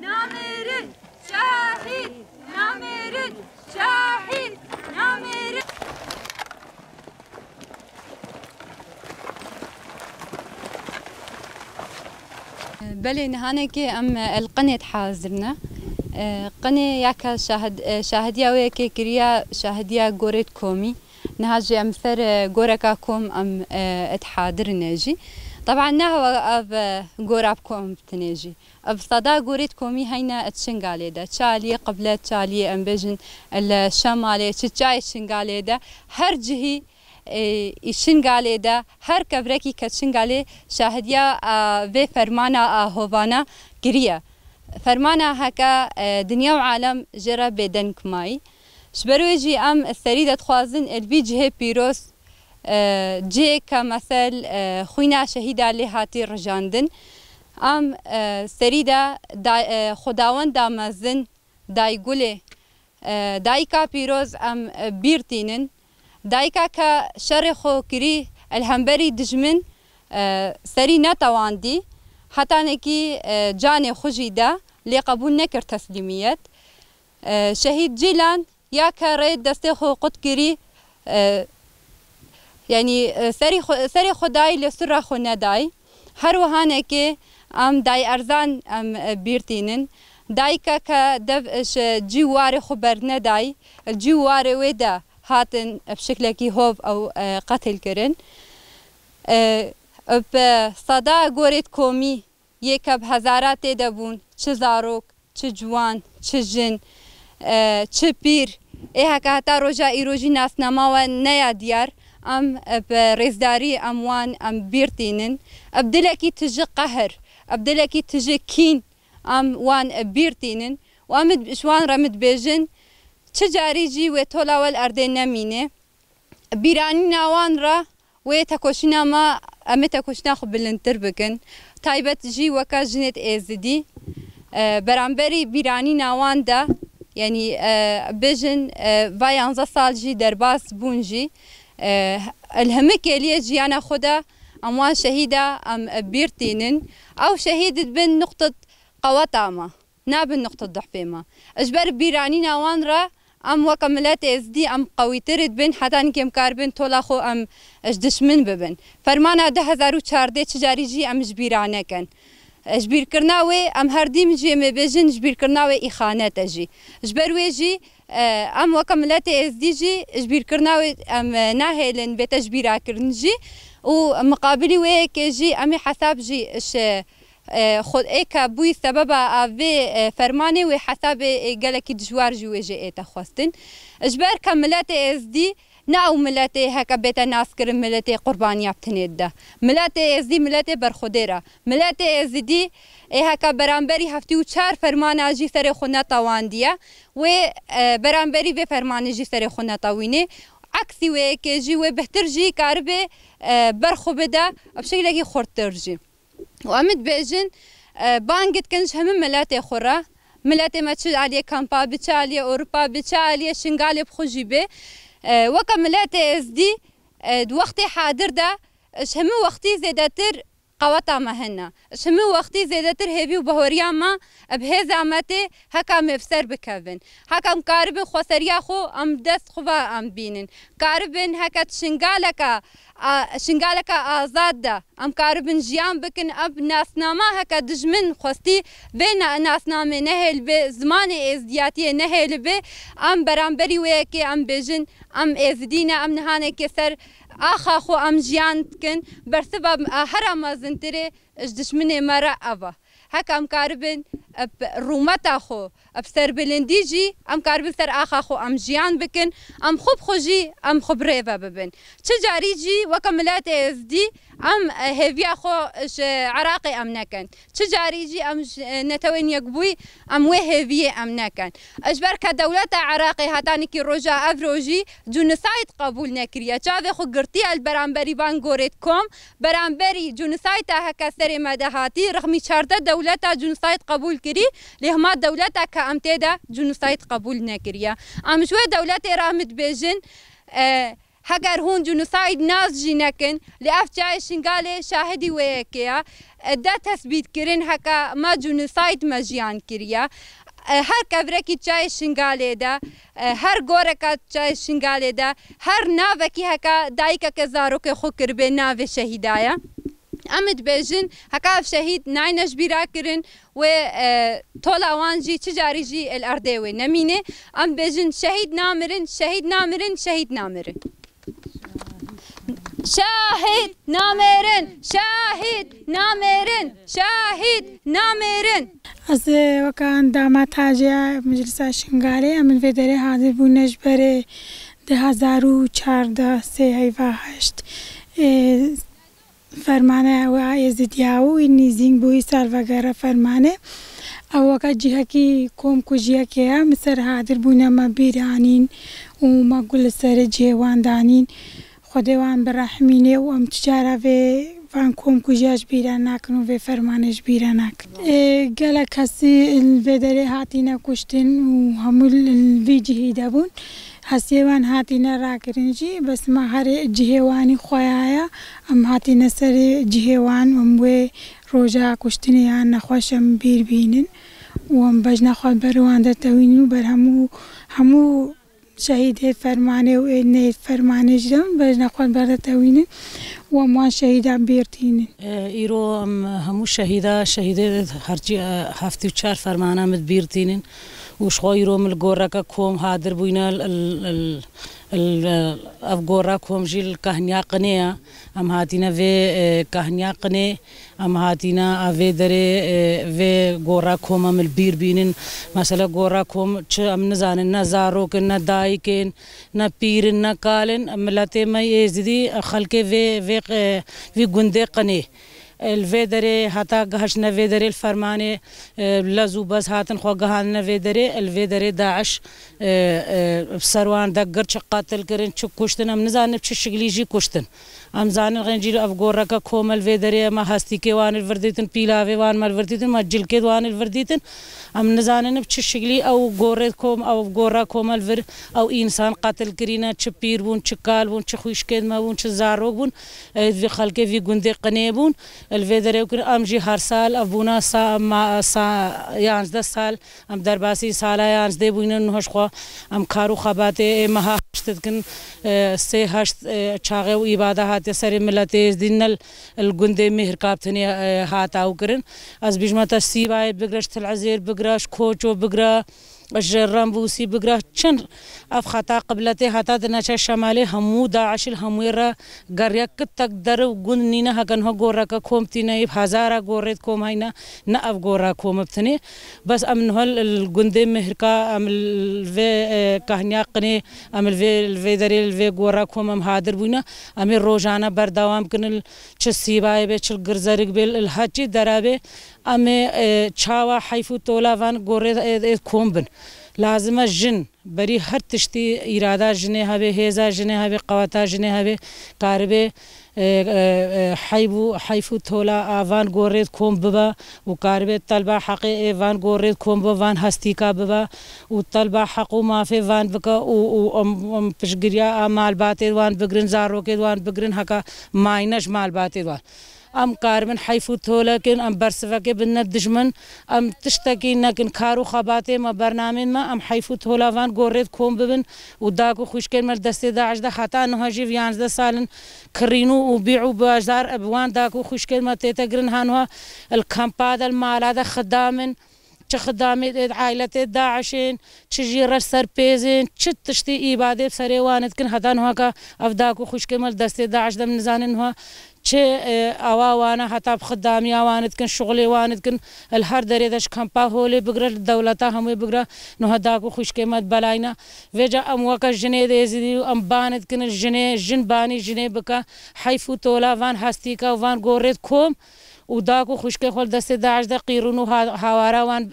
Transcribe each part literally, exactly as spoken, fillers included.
Namirin şehîd, namirin şehîd, namirin. Belê, nihanekê em el qinê dihazirine. E, qinê ya ke şahid-, e, şahidiya wê yekê kiriya şahidiya gorê komî. Niha jî em ser, e, goreka kom em, e, dihadirine jî. Teban ne hewa ev, e, gora bi kom bitinê jî. Ev seda gorê komî heyne et Şingalê de. Çi aliyê qiblet, çi aliyê em bêjin li Şemalê, çi çayê Şingalê de. Her cihî, e, î Şingalê de, her kevrekî ke Şingalê şahidiya, a, vê fermana a hovana kiriye. Fermana heke, e, dinya û alem jê re bêdeng mayî. Ji ber wê jî em serî de dixwazin el vî cihê pîroz, e, cihê ke mesel, e, xwîna şehîda lê hatî rijandin. Em, e, serî de da-, e, Xwedawenda mezin, Daygulê, e, dayika pîroz em, e, bîr tînin. Dayika ke şerê xwe kirî el hemberî dijmin, e, serî netewandî, hetanekî, e, canê xwe jî de, lê qebûl nekir teslîmiyet. E, Şehîd Cîlan ya ke rê destê xwe qut kirî, e, yanî, e, serî xwe, serê xwe dayî lê sura xwe nedayî. Her wihanekê em Day Erzan em, e, bîr tînin. Dayika ke dev, e, ji cî warê xwe bernedayî, li cî warê wê de hatin, e, bi şiklekî hov ew, e, qetil kirin. E, bi seda gorê komî yê ke bi hezara tê de bûn, çi zarok, çi ciwan, çi jin, e, çi pîr, ê heke heta roja îro jî nasnama we neya diyar, em, e, bi rêzdarî em wan em bîr tînin. Bi dilekî tiji qehir, bi dilekî tiji kîn em wan, e, bîr tînin. Û em ji wan re em dibêjin, çi carî jî wê tola we li erdê nemîne. Bîranîna wan re wê tekoşîna me, em ê tekoşîna xwe bilindtir bikin. Taybet jî weke jinêd êzidî, e, beramberî bîranîna wan de, yanî, e, bêjin, e, va yanzdeh sal jî derbas bûn jî, e, li hemî kêliyê jiyana xwe de em wan şehîda em, e, bîr tînin. Ew şehîd dibin nuqtid qeweta me. Nabin nuqta duhfê me. Ji ber bîranîna wan re em weke miletê êzidî em qewîtir dibin, heta nikê em karibin tola xwe em ji dişmin bibin. Fermana du hezar û çardeh çi carî jî em ji bîra nekin. Ji bîrkirina wê em her dîm jî em ê bêjin ji bîrkirina wê îxanet e jî. Ji ber wê jî, e, em weke miletê êzidî jî ji bîrkirina wê em, e, nahêlin bête ji bîra kirin jî û miqabilî wê yekê jî em ê hesab jî ji e, xwe ê ke bûyî sebeba a vê, e, fermanê wê hesabê, e, gelekî dijwar ji wê jê ête xwestin. Ji ber ke miletê êzidî ne ew miletê heke bête naskirin miletê qurbaniya bi tinê dide. Miletê êzidî miletê berxwedêr e. Miletê êzidî ê heke beramberî heftê û çar fermana jî serê xwe netewandiye. Wê, e, beramberî vê fermanê jî serê xwe netewînê. Eksî wê yekê jî wê bihtir jî karibê, e, ber xwe bide, bi şeklekî xurttir jî. Û em dibêjin, e, bang dikin ji hemî miletê xwe re. Miletê me çi aliyê kampa bi, çi aliyê Ewropa bi, çi aliyê Şingalê bi xwe jî bi. E, weke miletê êzidî, e, di wextê hadir de, e, ji hemî wextî zêdetir qeweta me hene. Ji hemî wextî zêdetir hêvî û bahweriya me bi hêza me tê, heka em ê bi ser bikevin. Heka em karibin xweseriya xwe, em dest xwe ve em bînin. Karibin heke di şingaleka, a, şingaleka azad de, em karibin jiyan bikin, ev nasnama heke dijmin xwestî vê na-, nasnamê nehêlibe, zimanê êzdiyatiyê nehêlibe, em beramberî wê yekê em bêjin, em êzidî ne, em nihanekê ser axa xwe em jiyan dikin, bersiva, a, hera mezintirê ji dijminê me re ev e. Heke em karibin, e, bi rûmeta xwe, e, bi serbilindî jî em karibin ser axa xwe em jiyan bikin, em xwe bi xwe jî em xwe bi rê ve bibin. Çi carî jî weke miletê êzdî em, e, hêviya xwe ji Iraqê em nekin. Çi carî jî em ji, e, Netewên Yekbûyî em wê hêviyê em nekin. Ji ber ke dewleta Iraqê heta nikî roja ev rojî cûnisayd qebûl nekiriye. Çavê xwe girtiye li beramberî van gorêd kom, beramberî cûnisayta heke serê me de hatî, rexmî çardeh dewleta cûnisayd qebûl kirî, lê hema dewleta ke em tê de cûnisayd qebûl nekiriye. Em ji wê dewletê re em dibêjin, e, heger hûn cûnisayd nas jî nekin, lê ev çayê Şingalê şahidî wê yekê ye. e, de tesbît kirin, heka me cûnisayd me jiyan kiriye. E, her kevrekî çayê Şingalê de, e, her goreka çayê Şingalê de, her navekî heka dayikeke zarokê xwe kiribê navê şehîda ye. Em dibêjin, heka ev şehîd nayne ji bîra kirin, wê, e, tola wan jî çi carî jî li erdê wê nemîne. Em dibêjin, şehîd namirin, şehîd namirin, şehîd namirin. Şehîd namirin, şehîd namirin, şehîd namirin. Ez, e, weke endama taciya Meclisa Şingalê, em li vê derê hazir bûne ji berê du hezar û çardeh, sê heyva heşt. E, Fermane ew a Êzidiya û nîzîng bûyî salvegera fermane. Ew weke cihekî komkujiyekê ye, min ser hadir bûne me bîr anîn û me gul li serê cihê wan danîn. Xwedê wan birehmînê û em tu cara vê van komkujiya ji bîra nakin û vê fermanê ji bîra nakin. Ê, gelek kesî li vê derê hatîne kuştin û hemû li, li vî cihî de bûn. Hestiyê wan hatîne rakirin jî, bes me herê cihê wanî xweya ye. Em hatîne serê cihê wan, em wê roja kuştinê yan nexweş em bîr bînin û em bejna xwe ber wan de tewînin û ber hemû, hemû şehîdê fermanê û ê nê fermanê jî de em bejna xwe ber de tewînin û em wan şehîdan bîr tînin. E, îro em hemû şehîda, şehîdê herçî, e, heftê û çar fermana min bîr tînin. Û ji xwe îro min li goreke kom hadir bûyne, l-, l-, l-, l-, ev gora kom jî li Kahniya Qinê ye. Em hatîne vê, e, Kahniya Qinê, em hatîne a vê derê, e, vê gora kom em li bîr bînin. Mesela gora kom çi em nizanin, ne zarok in, ne dayik in, ne pîr in, ne kal in. Miletê me Êzidî, xelkê vê, vê, e, vî gundê Qinê. Li vê derê heta gihiştine vê derê li fermanê, e, lez û bez hatin xwe gihandine vê derê, li vê derê DAIŞ, e, e, bi ser wan de girt, çi qetil kirin, çi kuştin, em nizanin bi çi şiklî jî kuştin. Em zanin xencî ev goreke kom e li vê derê, me hestîkê wan li vir dîtin, pîlavê wan me li vir dîtin, me cilkê wan li vir dîtin. Em nizanin bi çi şiklî ew gorê kom, ew gora kom e li vir, ew însan qetil kirîne, çi pîr bûn, çi kal bûn, çi xwîşkên me bûn, çi zarok bûn. Ê, vî xelkê vî gundê Qinê bûn. Li vê derê kirin, em jî her sal, ev bûna sa-, ma-, sa-, yanzdeh sal, em derbasî sala yanzdeh bûyne, niha ji xwe em kar û xebatê ê meha heşt dikin, e, sê heşt, e, çaxê û îbada hatiye serê miletê Êzdî, ne li, li gundê Mihirkab tenê, e, hat ew kirin. Ez bîjme te Sîbayê bigre, ji Til Ezêr bigre, ji Koço bigre, ji Rembûsî bigre, çend ev xeta qibletê heta di neçe şemalê hemû DAIŞ li hemûyê re geriya, kitek der û gund nîne, heke niha goreke kom tîne, yê hezara gorê di kom heyne, ne ev gora kom bi tinê. Bes em niha li, li gundê Mihirka, em li vê, e, Kahniya Qinê, em li vê, li vê derê, li vê gora kom em hadir bûyne. Em ê rojane berdewam bikin, li çi Sîbayê bê, çi li Girzerik bê, li heçî dera bê. Em ê, e, çawa heyf û tola van gorê, e, e, kom bin. Lazim e jin, berî her tiştî îrada jinê hebe, hêza jinê hebe, qeweta jinê hebe, karibe, e, e, e, heyb û, heyf û tola a van gorê kom bibe û karibe telba heqê ê van gorê kom bibe, van hestîka bibe û telba heq û mafê van bike û, û em, em piştgiriya a malbatê wan bigirin, zarokê wan bigirin, heka mayne ji malbatê wan. Em karibin heyf û tole kin, em bersivekê bidine dijmin, em tiştekî nekin, kar û xebatê me, bernamên me, em heyf û tola van gorê di kom bibin û dak û xwişkên me li destê DAIŞ de heta niha jî yanzdeh sal in kirînû û bî û bajar bi wan dak û xwişkên me tête girin. Ha niha li kampa de, li mala de xidam in. Çi xidamê ê ailetê DAIŞ ên, çi jî reş serpêz ên, çi tiştî îbadê bi serê wan dikin, heta niha ka ev dak û xwişkê me li destê DAIŞ de, em nizanin niha çi, e, awa wan e, heta bi xidamiya wan dikin, şixulê wan dikin, li her derê de ji kampa holê bigire, li dewleta hemûyê bigire, niha dak û xwişkê me dibelayne. Vêca em weke jinê dê zî em ban dikin, jinê, jin banî jinê bike, heyf û tola van hestîka û van gorê di kom, û dak û xwişkê xwe li destê DAIŞ de qîrûn û ha-, hawara wan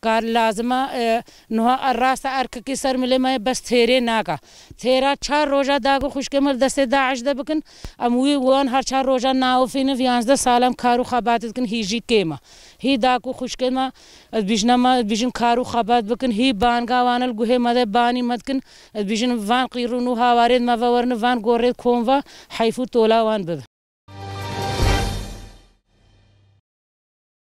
kar lazim e. E, niha er rasta erkekî ser milê me ye, bes têrê naka. Têra çar roja dak û xwişkê me li destê DAIŞ de bikin, em wî wan her çar roja naofînin, yanzdeh sal em kar û xebat dikin, hî jî kêm e. Hî dak û xwişkê me, ez bijne me, bijin kar û xebat bikin, hî banga wan li guhê me de banî me dikin, ez bijin van qîrûn û hawarên me ve werin, van gorê kom ve heyf û tola wan bibe.